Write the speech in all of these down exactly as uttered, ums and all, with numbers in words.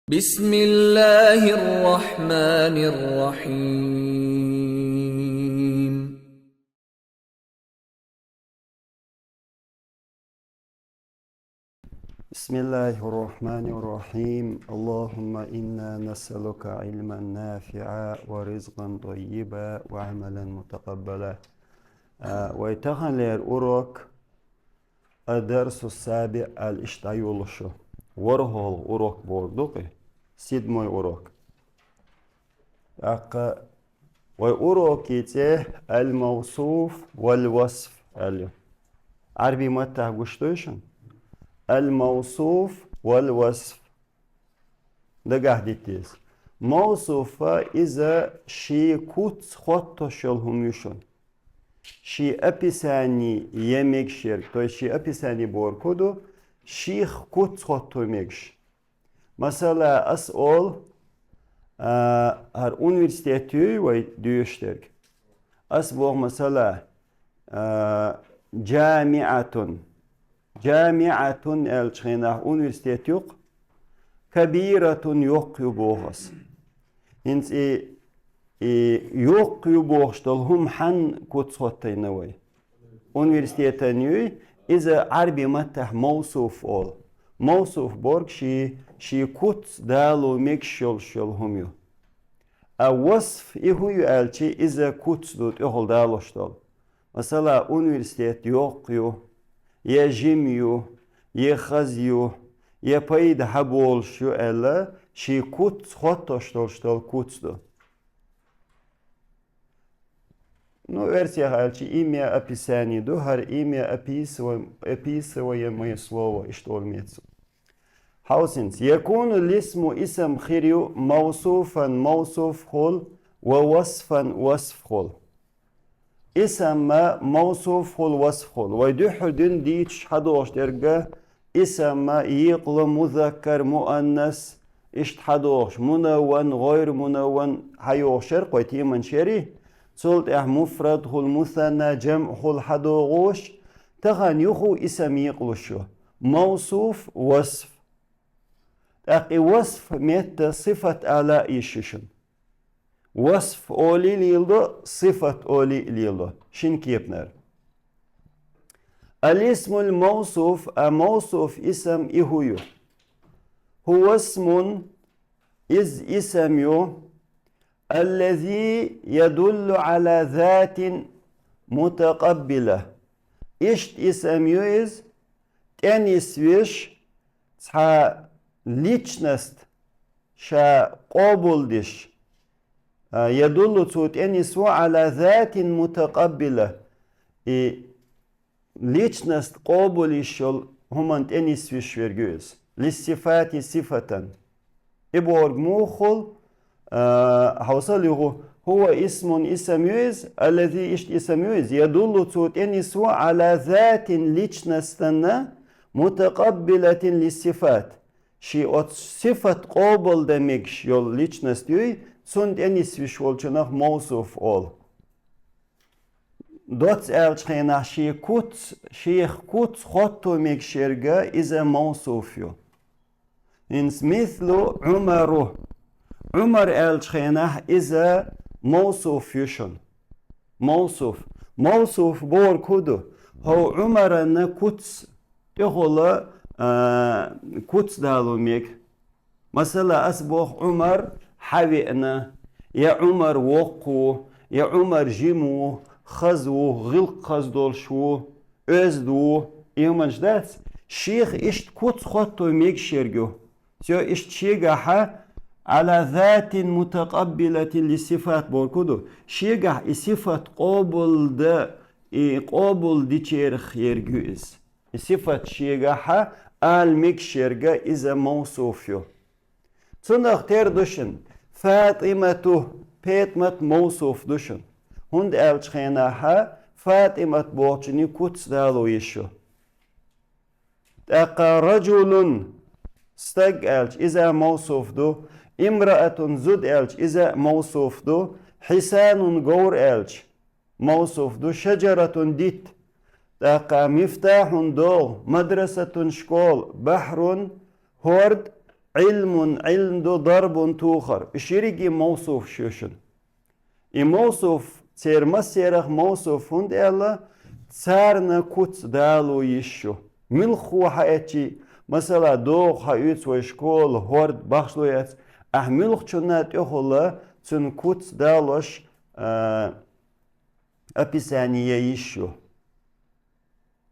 بسم الله الرحمن الرحيم. بسم الله الرحمن الرحيم. اللهم إنا نسألك علما نافعا ورزقا طيبا وعملا متقبلا. А, вай таханлера урок الدرس السابع аьлла иштта йолуш ю. ВорхӀалгӀа урок бохург ду-кх и, седьмой урок. ТӀаккха вай урокан цӀе الموصوف والوصف аьлла ю. Ӏарбий маттахь гуш дуй шуна? الموصوف والوصف. Дагахь дита деза. Мавсуф иза шен куц хоттош йолу хӀума ю шуна. Шен описание ян мегаш ерг, то есть шен описание бохург хӀун ду, шех куц хӀотто мегаш. Масала, ас олу, а, хӀара университет юй вай доьшуш дерг. Ас боху, масала, а, جامعة. جامعة аьллачу хенахь университет ю-кх, كبيرة йоккха ю боху ас. ХӀинца и, и йоккха ю бохуш долу хӀума хьанна куц хӀоттийна вай? Университетан юй, иза Ӏарбий маттахь мавсуф олу. Мавсуф бохург шен, шен куц дало мегаш йолуш йолу хӀума ю. А васф и хӀун ю аьлча, иза куц ду тӀехула далош долу. Масала, университет йоккха ю, я жима ю, я хаза ю, я пайда хьаболуш ю аьлла, шен куц хоттош долуш долу куц ду. Ну, оьрсех аьлча, имя описание ду, хӀара имя описываем-, описываемое слово, иштта олу меттиг. Хьовсинца. يكون الاسم исам хир ю موصوفا мавсуф хула, ووصفا васф хула. Исам мавсуф хула, васф хула. Вай дуьххьал дуьйна дийцуш хьадогӀуш дерг, исам екъалу, музаккар, муаннас, иштта хьадогӀуш, мунавван, гӀайру мунавван хьайогӀуш яра-кх вай теман шерий. Цул тӀаьхьа муфрад хула, мусанна, жамъ хула хьадогӀуш, тахана юха исам екъалуш ю. Мавсуф, васф. ТӀаккха и васф метта сифат ала йиш ю шуна. Васф олий леладо, сифат олий леладо. Шина кепанара. الاسم الموصوف, а мавсуф исам и хӀун ю? هو اسم, иза исам ю, الذي يدل على ذات متقبلة. Иштта исам ю иза, тӀенисвеш цхьа личность ша къобалдеш. А, يدل цо тӀенисво على ذات متقبلة. И личность къобалйеш йолу хӀуманна тӀенисвеш верг ю иза. للصفات صفة. И бохург муха хула, а, хьовсал юха, هو اسم исам ю иза, الذي иштта исам ю иза, يدل цо тӀенисво على ذات личностана متقبلة للصفات. Шен оцу сифат къобалдан мегаш йолу личность юй, цунна тӀенисвеш волчунах мавсуф олу. Доцца аьллачу хенахь шен куц, шех куц хӀотто мегаш ерг иза мавсуф ю. ХӀинца мислу Ӏумару. Ӏумар аьллачу хенахь иза мавсуф ю шуна. Мавсуф. Мавсуф бохург хӀун ду? ХӀо Ӏумаранна куц тӀехула, а, куц дало мега. Масала, ас боху Ӏумар хьавеана, я Ӏумар воккха ву, я Ӏумар жима ву, хаза ву, гӀиллакх хаза долуш ву, оьзда ву, и хӀуманаш дац, шех иштта куц хӀотто мегаш ерг ю. Всё, иштта шегахьа على ذات متقبلة للصفات бохург хӀун ду? Шегахь и сифат къобалда, и къобалдечарах ерг ю иза. И сифат шегахьа ала мегаш ерг иза мавсуф ю. Цунах тера ду шуна, ФатӀимату, ПетӀмат мавсуф ду шуна. ХӀунда аьллачу хенахьа ФатӀимат бохучунна куц дало йиш ю. ТӀаккха رجل, стаг аьлча, иза мавсуф ду, امرأة, зуда аьлча, иза мавсуф ду, حصان, говр аьлча, мавсуф ду, شجرة, дитт. ТӀаккха مفتاح, догӀа, مدرسة, школа, بحر, хӀорд, Ӏилмун, Ӏилм ду, дарбун, тухар. Уж ерриге мавсуфаш ю шуна. И мавсуф, церан массерах мавсуф, хӀунда аьлча царна куц далу йиш ю. Муьлхха хьаэцча, масала, догӀа хьаоьцу вай школа, хӀорд, бахьаш ло яц, ахь муьлххачунна тӀехула цуьнан куц далош, а, описание йиш ю.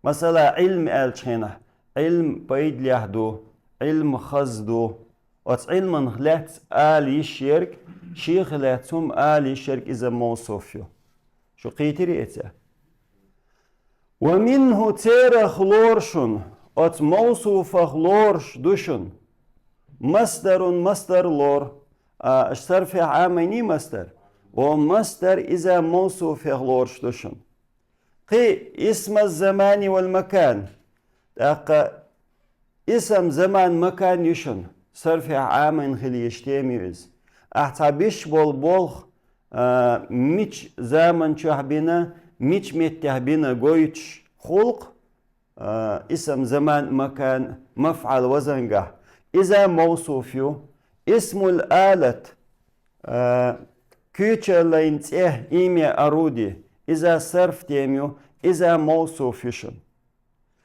Масала, Ӏилм аьллачу хенахь, Ӏилм пайдалехь ду, Ӏилм хаза ду. Оцу Ӏилманах лаьцна ала йиш ерг, шех лаьцна хӀума ала йиш ерг иза мавсуф ю. Шу кхийтирий эца? Ва минху, церах лору шуна, оцу мавсуфах лоруш ду шуна. Масдарун, масдар лору. А, аша сарфехь Ӏамийний масдар? Ва масдар иза мавсуфех лоруш ду шуна. Кхин, исма замани вал макан. ТӀаккха исам заман макан ю шуна. Сарфехь Ӏамийна хила езаш тема ю иза. Ахь цхьа беш болу болх, а, мича заман чохь бина, мича меттехь бина гойтуш хуьлу-кх, а, исам заман макан мафӀал вазангахь. Иза мавсуф ю. Исмул алат, а, куьйчаллайн цӀе, имя орудия, иза сарф тема ю, иза мавсуф ю шуна.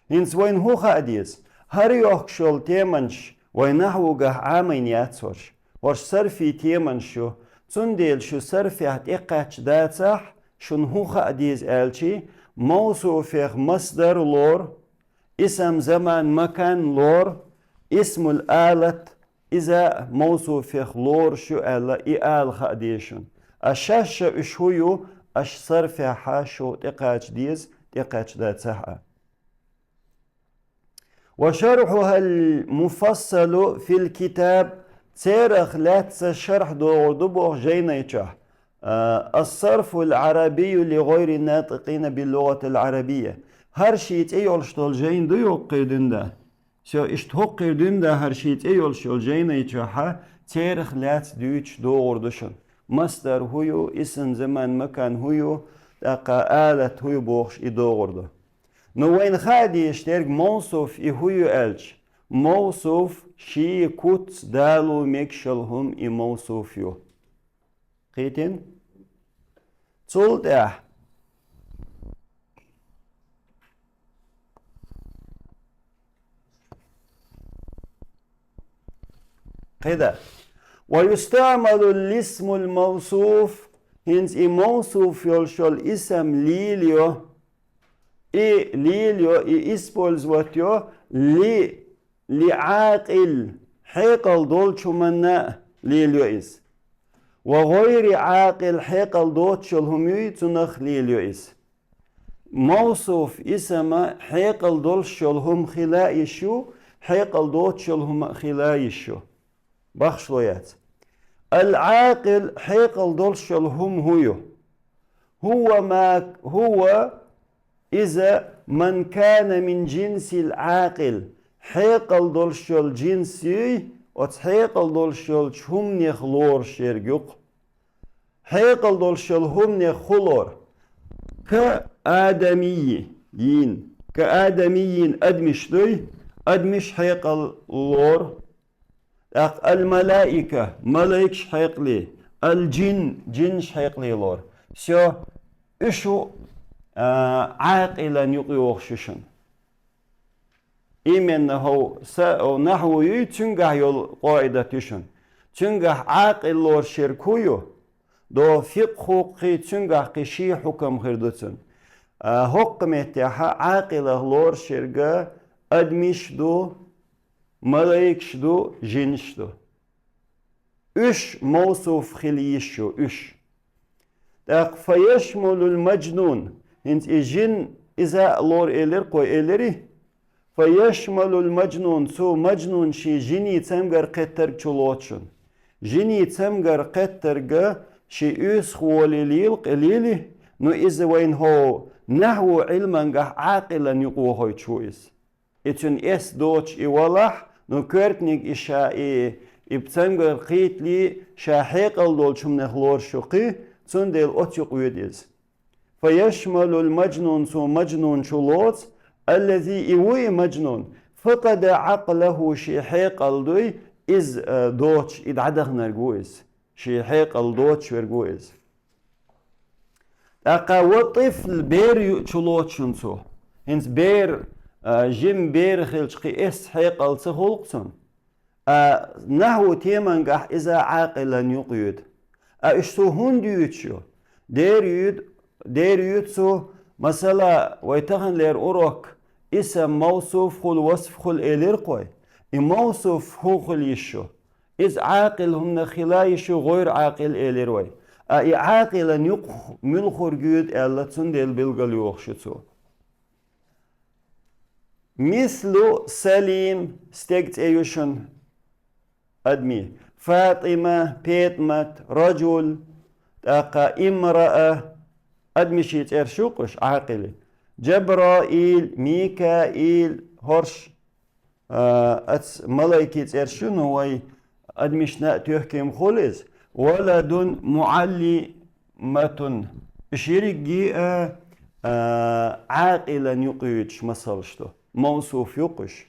ХӀинца вайна хӀун хаа деза? ХӀара йохкуш йолу теманаш вайн нахьвугахь Ӏамийна яц хӀорш. ХӀорш сарфий теманаш ю. Цундела шу сарфехь тӀекхаьчча дацахь, шуна хӀун хаа деза аьлча, мавсуфех масдар лору, исам заман макан лору, исмул алат, иза мавсуфех лоруш ю аьлла, и ала хаа деза шуна. А шаьш а уьш хӀун ю, аша сарфехь шу тӀекхача деза, тӀекхаьчча дацахь а. Ва шархьухал муфассалу фил китаб, церах лаьцна шархь догӀур ду боху жайнай чохь. А, ас-сарфул Ӏарабийю ли гӀайри натикъина бил лугӀатил Ӏарабийя. ХӀара шен цӀе йолуш долу жайна ду йоккхий дуьнда. Всё, иштта хӀоккхий дуьнда хӀара шен цӀе йолуш йолу жайнай чохь церах лаьцна дуьйцуш догӀур ду шуна. Масдар хӀун ю, исам заман макан хӀун ю, тӀаккха алат хӀун ю бохуш и догӀур ду. Ну, вайна хаа дезаш дерг мавсуф и хӀун ю аьлча, мавсуф шен куц далу мегаш йолу хӀума и мавсуф ю. Кхийтина? Цул тӀаьхьа. КхидӀа. Ва юстаъмалу лисмул мавсуф, хӀинца и мавсуф йолуш йолу исам лелайо, и лелайо, и использовать йо, ли, ли Ӏакъил, хьекъал долчу хӀуманна лелайо иза. Ва гӀайри Ӏакъил, хьекъал доцуш йолу хӀума юй, цунах лелайо иза. Мавсуф исама хьекъал долуш йолу хӀума хила йиш ю, хьекъал доцуш йолу хӀума а хила йиш ю. Бахьаш ло яц. Ал-Ӏакъил, хьекъал долуш йолу хӀума хӀун ю? ХӀува ма, хӀува, иза, ман кана мин джинсил Ӏакъил, хьекъал долуш йолу джинс юй, оцу хьекъал долуш йолчу хӀуманех лоруш ерг ю-кх. Хьекъал долуш йолу хӀуманех хӀун лору? Ка адамийи, йин. Ка адамийин, адамаш дуй, адамаш хьекъал лору. ТӀаккха ал-малаика, малайкаш хьекъале, ал-джин, джинаш хьекъале лору. Всё, уьш ву, а, Ӏакъилан юкъа йогӀуш ю шуна. Именно хӀов са, хӀов нахьву юй, цуьнгахь йолу къаӀидат ю шуна. Цуьнгахь Ӏакъил лоруш ерг хӀун ю? До фикъхӀуккхий, цуьнгахь кхин ши хьукам хир ду цуьнан. А, хӀокху меттехь Ӏакъилах лоруш ерг адамаш ду, малайкаш ду, жинаш ду. Уьш мавсуф хила йиш ю, уьш. ТӀаккха фа яшмалул маджнун, хӀинца и жин иза а лору элира, кхо элира. Фа яшмалул маджнун, цу маджнун шен жинийн цамгар кхеттарг чу лоцу шуна. Жинийн цамгар кхеттарг шен оьсах волий лела, кхин лели, ну иза вайна хӀов нахьву Ӏилмангахь Ӏакъилан юкъа вохуьйтуш ву иза. И цуьнан эс доцуш и валахь, ну коьртаниг и ша и, и цамгар кхийтале, ша хьекъал долчу хӀуманех лоруш ю кхин, цундела оцу юкъа воьду иза. Фа яшмалул маджнун, цу маджнун чу лоцу, аллази, и ву и маджнун, факъада Ӏакълаху, шен хьекъал дуй, Из, э, доцуш, и дӀадаханарг ву иза. Шен хьекъал доцуш верг ву иза. ТӀаккха ва тӀифл, бер ю-, чу лоцу шуна цо. ХӀинца бер, а, жима бер хилча кхин эс хьекъал ца хуьлу-кх цунна. А, нахьву темангахь иза Ӏакъилан юкъа юьду. А, уьш цо хӀунда юьйцуш ю? Дер юьйду, дер юьйцу цо, масала, вай таханлера урок, исам мавсуф хуьлу, васф хуьлу элира-кх вай. И мавсуф хӀун хуьлу йиш ю? Иза Ӏакъил хӀуманах хила йиш ю, гӀайр Ӏакъил элира вай. А и Ӏакъилан юкъа муьлхарг юьйду аьлла, цундела билгалйохуш ю цо. Мислу Салим, стеган цӀе ю шуна, адамийн. ФатӀима, ПетӀмат, раджул, тӀаккха имраа, адамашийн цӀераш ю-кх уьш, Ӏакъилий. Джабраил, Микаил, хӀорш, а, аца малайкийн цӀераш ю, ну, вай адамашна а тоьхкема хуьлу иза. Валадун, муӀаллиматун. Уьш ерриге а, а, Ӏакъилан юкъа юьйцуш масалш ду. Мавсуф ю-кх уьш.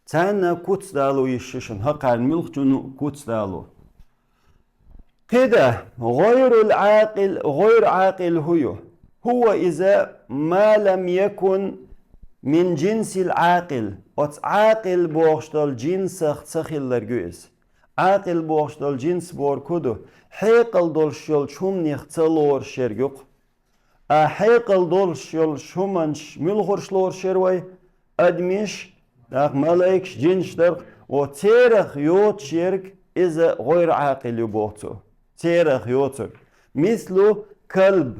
Царна куц дало йиш ю шуна, хӀокхарна муьлххачунна куц дало. КхидӀа, гӀайрул Ӏакъил, гӀайр Ӏакъил хӀун ю? ХӀува иза ма лам якун мин джинсил Ӏакъил. Оцу Ӏакъил бохуш долу джинсах ца хилларг ю иза. Ӏакъил бохуш долу джинс бохург хӀун ду? Хьекъал долуш йолчу хӀуманех ца лоруш ерг ю-кх. А хьекъал долуш йолуш хӀуманаш муьлхарш лоруш яра вай? Адамаш, тӀаккха малайкаш, джинаш дара-кх, оцу церах йоцуш ерг иза гӀайр Ӏакъил ю боху цо. Церах йоцург. Мислу калб,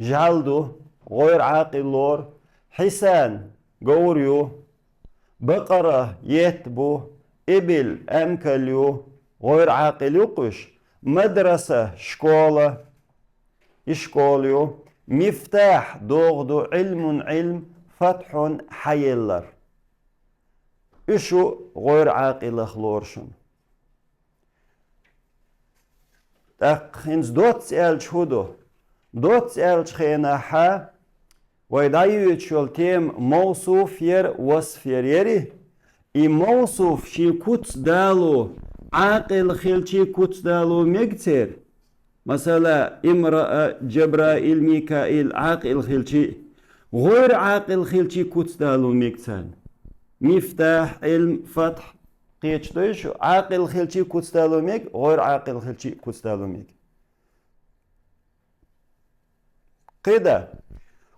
жӀаьла ду, гӀайр Ӏакъил лору, хьисан, говр ю, бакъара, етт бу, ибил, эмкал ю, гӀайр Ӏакъил ю-кх уьш, мадраса, школа, и школа ю, мифтахь, догӀа ду, Ӏилмун, Ӏилм, фатхьун, хьаеллар. Уьш ю гӀайр Ӏакъилах лору шуна. ТӀаккха хӀинца доцца аьлча хӀун ду? Доцца аьллачу хенахьа вай дӀайоьдуш йолу тема мавсуф яра, васф яра, яра. И мавсуф шен куц дало, Ӏакъил хилчий куц дало мега церан? Масала, имраа, Джабраил, Микаил Ӏакъил хилчий, гӀайр Ӏакъил хилчий куц дало мега царна. Мифтахь, Ӏилм, фатхь, кхеташ дуй шу? Ӏакъил хилчий куц дало мега, гӀайр Ӏакъил хилчий куц дало мега. КхидӀа.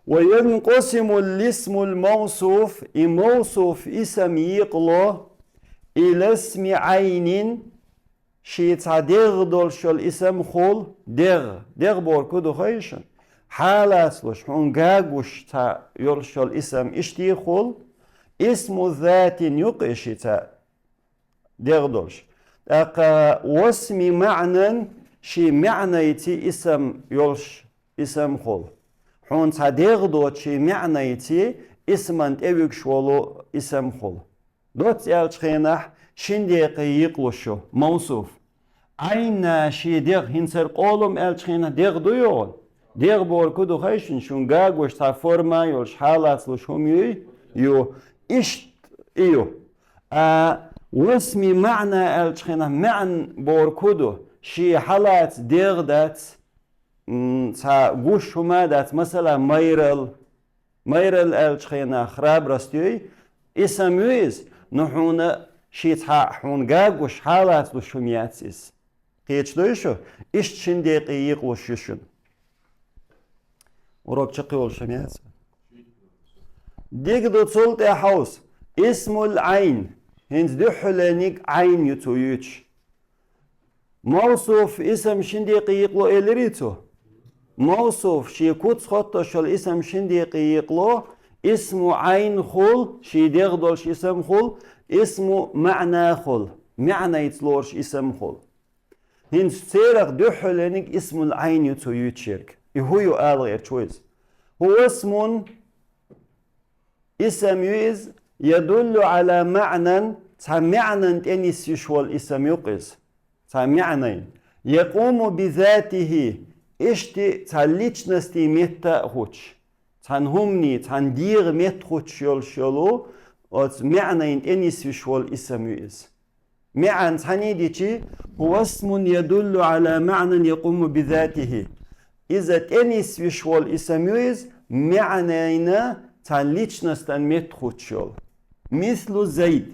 Ва янкъасимул исмул мавсуф, и мавсуф исам екъало, ила исми Ӏайнин, шен цхьа дегӀ долуш йолу исам хуьлу, дегӀ. ДегӀ бохург хӀун ду хаьий шуна? Хьалацалуш, хьуна гуш цхьа йолуш йолу исам иштта хуьлу, исму затин ю-кх и шен цхьа дегӀ долуш. ТӀаккха ва исми маӀнан, шен маьӀнайций исам йолуш исам хуьлу. Хьуна цхьа дегӀ доцу шен маьӀнайций исман тӀевуьгуш волу исам хуьлу. Доцца аьллачу хенахь шин декъе екъалуш ю, мавсуф. Ӏайна шен дегӀ, хӀинцара къолам аьллачу хенахь дегӀ ду йогӀу? ДегӀ бохург хӀун ду хаьий шуна? Шуна гуш цхьа форма йолуш, хьалацалуш хӀума юй? Ю. Иштта и ю. А ва исми маӀна аьллачу хенахь маьӀна бохург хӀун ду? Шен хьалаца дегӀ дац, м, цхьа гуш хӀума дац, масала, майрал. Майрал аьллачу хенахь храбрость юй, исам ю иза, но хьуна шен цхьа хьуна гуш, хьалацалуш хӀума яц иза. Кхеташ дуй шу? Иштта шин декъе екъалуш ю шуна. Урок чекхйолуш хӀума яц. Дика ду, цул тӀаьхьа хьовса. Исмул Ӏайн. ХӀинца дуьххьалениг Ӏайн ю цо юьйцуш. Мавсуф исам шин декъе екъало элирий цо? Мавсуф, шен куц хоттош йолу исам шин декъе екъало, исму Ӏайн хуьлу, шен дегӀ долуш исам хуьлу, исму маӀна хуьлу, маьӀнайца лоруш исам хуьлу. ХӀинца церах дуьххьалениг исмул Ӏайн ю цо юьйцуш ерг. И хӀун ю ала гӀерташ ву иза? ХӀува исмун, исам ю иза, ядуллу Ӏала маӀнан, цхьа маьӀнан тӀе нисйиш волу исам ю-кх иза. Цхьа маьӀнан. Якъуму бизатихӀи, иштта цхьа личностий метта а хуьлуш, цхьана хӀуманийн, цхьана дегӀан метта хуьлуш йолуш йолу оцу маьӀнайна тӀе нисвеш волу исам ю иза. МаьӀан цхьаьна дичи, هو اسم يدل على معنى يقوم بذاته. Иза тӀе нисвеш волу исам ю иза, маьӀнайна цхьана личностан меттахӀуттуш йолу. Мислу Зайд.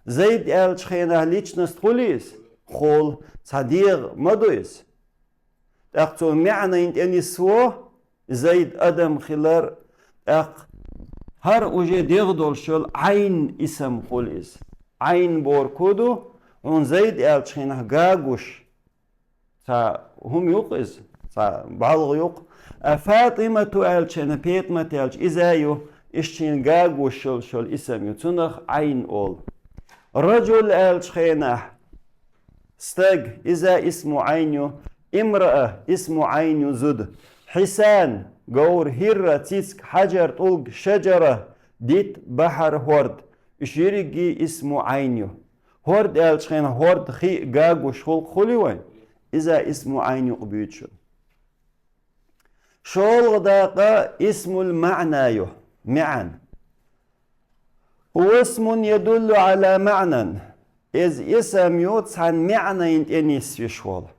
Зайд аьллачу хенахь личность хуьлий иза? Хуьлу. Цхьа дегӀ ма ду иза. ТӀаккха цо маьӀнайна тӀе нисво, Зайд адам хилар, тӀаккха хӀара уже дегӀ долуш йолу Ӏайн исам хуьлу иза. Ӏайн бохург хӀун ду? Хьуна Зайд аьллачу хенахь гагуш цхьа хӀума ю-кх иза, цхьа бӀалгӀа ю-кх. А ФатӀимату аьллачу хенахь, ПетӀамат аьлча, иза а ю, иштта шена гагуш йолуш йолу исам ю, цунах Ӏайн олу. Раджул аьллачу хенахь, стаг, иза исму Ӏайн ю, имраа, исму Ӏайн ю, зуда. Хьисан, говр, хӀирра, цициг, хьаджар, тӀулг, шаджара, дит, бахьар, хӀорд. Уьш ерриге исму Ӏайн ю. ХӀорд аьллачу хенахь хӀорд хи гагуш хӀуллакх хуьлий вайн? Иза исму Ӏайн юкъа буьйцуш ю. ШолгӀа дакъа исмул маьӀна ю, маьӀан. هو اسم يدل على معنى. Иза исам ю цхьана маьӀнайна тӀе нисвеш волу.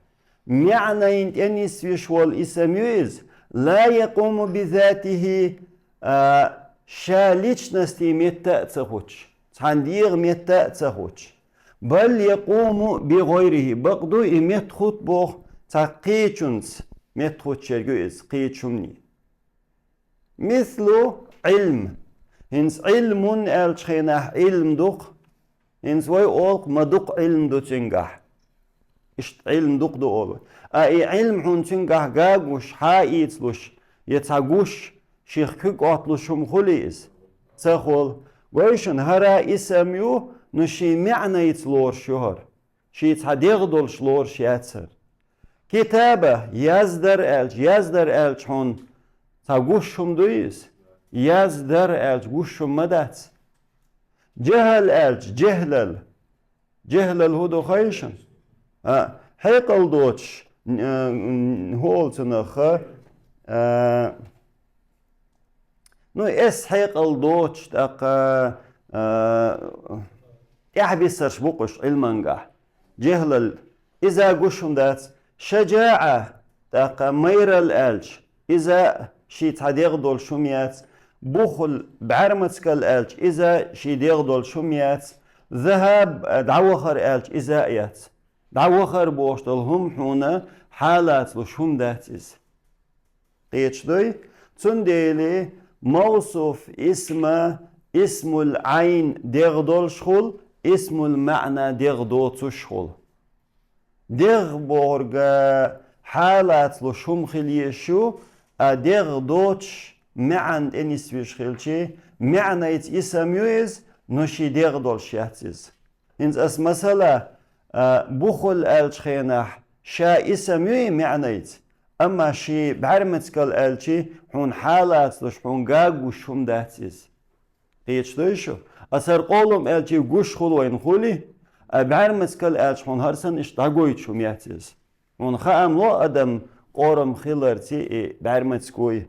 МаьӀнайна тӀе нисвеш волу исам ю иза, لا يقوم بذاته, а, ша личносте метта а ца хӀуттуш, цхьана дегӀа метта а ца хӀуттуш. بل يقوم بغيره, бакъду и метта хӀутту боху цхьа кхечунца метта хӀуттуш ерг ю иза, кхечу хӀумане. Мислу Ӏилм. ХӀинца Ӏилмун аьллачу хенахь Ӏилм ду-кх. ХӀинца вай олу-кх ма дукха Ӏилм ду цуьнгахь. Иштта Ӏилм дукха ду олу. А и Ӏилм хьуна цуьнгахь гагуш, хьаийцалуш, я цхьа гуш, шех куьг Ӏотталуш хӀума хуьлий иза? Ца хуьлу. Гой шуна, хӀара исам ю, но шен маьӀнайца лоруш ю хӀара. Шен цхьа дегӀ долуш лоруш яц хӀара. Китаба, яздар аьлча, яздар аьлча хьуна цхьа гуш хӀума дуй иза? Яздар аьлча гуш хӀума ма дац. Джахал аьлча, жехӀлал. ЖехӀлал хӀун ду хой шуна? А, хьекъал доцуш, н-, н-, хӀун олу цунах, а, ну, эс хьекъал доцуш, тӀаккха, а, тӀаьхьабиссарш бу-кх уьш Ӏилмангахь. ЖехӀлал, иза гуш хӀума дац. ШаджаӀа, тӀаккха майрал аьлча, иза шен цхьа дегӀ долуш хӀума яц. Бухл, бӀаьрмацкал аьлча, иза шен дегӀ долуш хӀума яц. ЗахӀаб, дӀавахар аьлча, иза а яц. ДӀавахар бохуш долу хӀума хьуна хьалацалуш хӀума дац иза. Кхеташ дуй? Цундела мавсуф исма, исмул Ӏайн дегӀ долуш хуьлу, исмул маьӀна дегӀ доцуш хуьлу. ДегӀ бохург хьалацалуш хӀума хила езаш ю, а дегӀ доцуш маьӀна тӀе нисвеш хилчи, маьӀнайца исам ю иза, но шен дегӀ долуш яц иза. ХӀинца ас масала, а, бухл аьллачу хенахь, ша исам ю и маьӀнайца, амма шен бӀаьрмацкал аьлчи, хьуна хьалацалуш, хьуна гагуш хӀума дац иза. Кхеташ дуй шу? Ас хӀара къолам аьлчи гуш хуьлу вайна хуьлий, а бӀаьрмацкал аьлча хьуна хӀара санна иштта дӀагойтуш хӀума яц иза. Хьуна хаам ло адам къорам хиларций и бӀаьрмацкой,